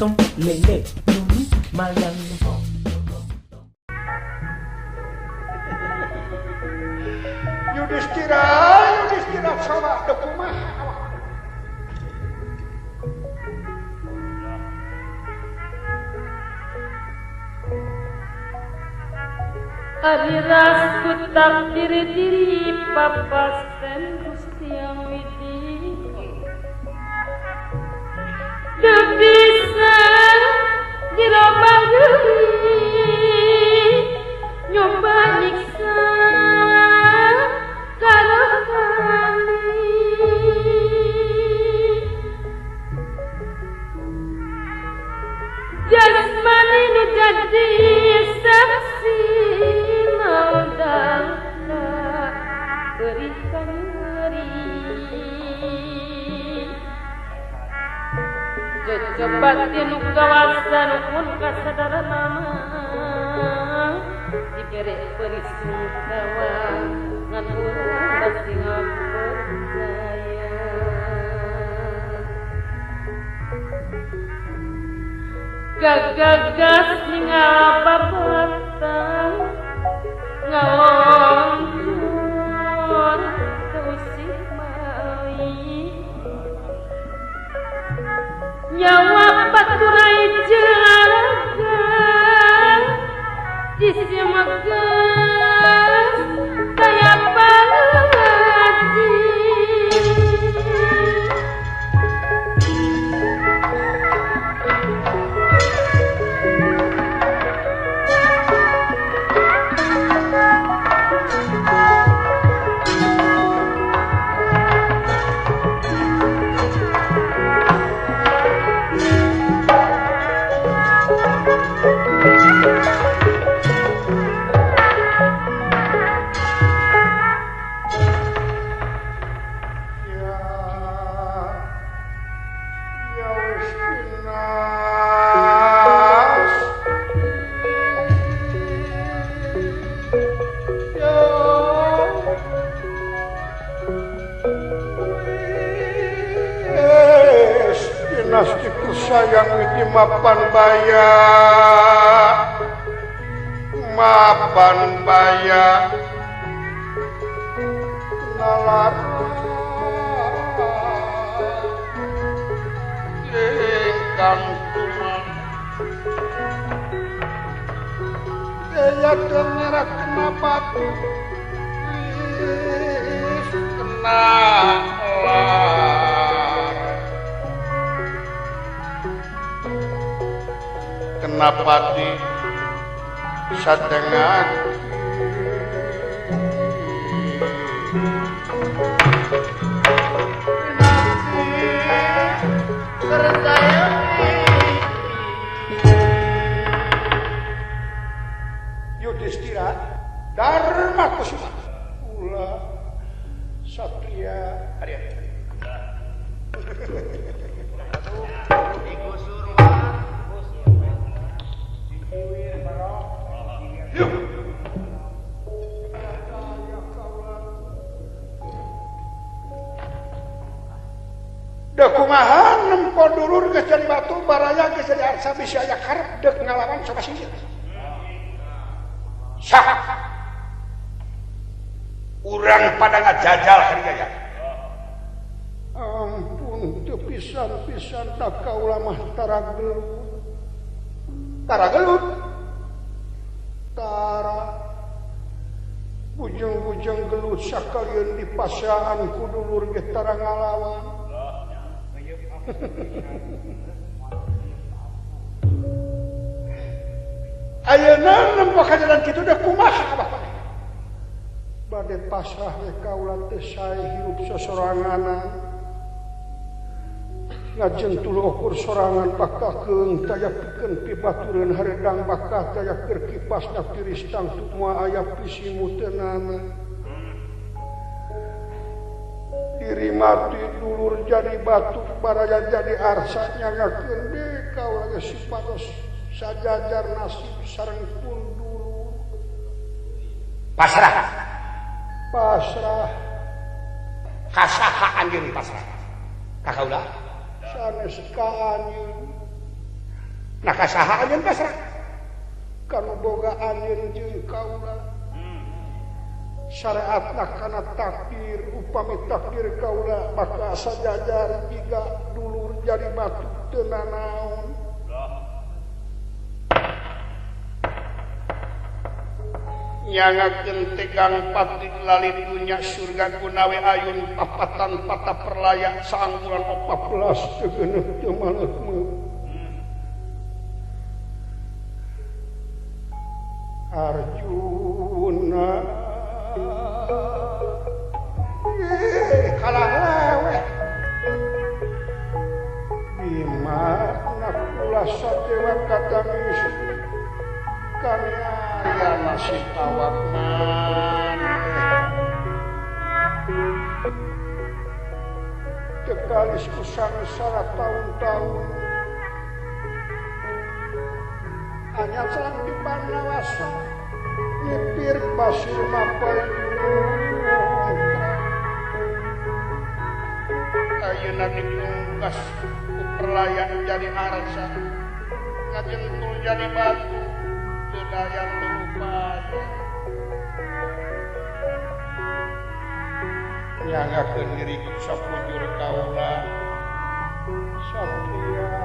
Tom lele lulu malang. Yudhistira, Yudhistira coba dek kumaha awak. Ari rasku takdir diri papasten Gusti Yang Widi. Teu bisa dirobah deui nyoba nyiksa karohani. Jasmani nu jadi saksi maudana beri kanyeri. Coba tinu kawasa nukun kasadaran mama dibere beri sungkawa ngan urang pasti percaya. Gagagas ningal babatang ngalonjor keusik mawi. Nyawa paturai jalaga disimegas kaya pangaji. Sayang di mapan baya, mapan baya, nalar ingkang tuman, daya dengar kena batu, kena lar. Kenapa di sadengan Yudhistira Dharma Kusuma Ula Satria Arya. Kumaha nempo dulur geus jadi batu baraya geus jadi arsa bisi aya karep deuk ngalawan coba singkir. Saha urang pada ngajajal hari jaya. Ampun teu pisan-pisan tak kaula mah tara gelut. Tara gelut. Tara bujeng-bujeng gelut sakalieun di pasaan ku dulur ge tara ngalawan. Ayeuna nempo kajalan kitu deh kumaha abah maneh. Bade pasrah we kaula teh sae hirup sosoranganan. Ngajentul ukur sorangan bakal keung taya pikeun pibatureun haredang bakal taya keur kipasna tiris tangtu moal aya pisimu teunana. Diri mati dulur jadi batu baraya jadi arsa nyangakeun deui kaula geus sipatos sajajar nasib sareng pun dulur. Pasrah. Pasrah. Kasaha anjeun pasrah? Ka kaula? Sanes ka anjeun. Nah ka saha anjeun pasrah? Kanu boga anjeun jeung kaula. Syariatna kana takdir, upami takdir kaula maka sajajar jiga dulur jadi batu teu nanaon. Nyangakeun tegang pati lali dunya surga gunawe ayun papatan pata perlaya saanggulan 14 teu geuneuh teu maleuh. Arjuna kalah leweh Bima nakula sadewa kadang kami aya nasib awak maneh tekalis ku sangsara tahun-tahun hanya selang di Panawasa nyipir pasir mapai ayeuna dipungkas ku perlayan jadi arsa ngajentul jadi batu teu daya teu upaya nyangakeun diri ku sapujur kaula satria.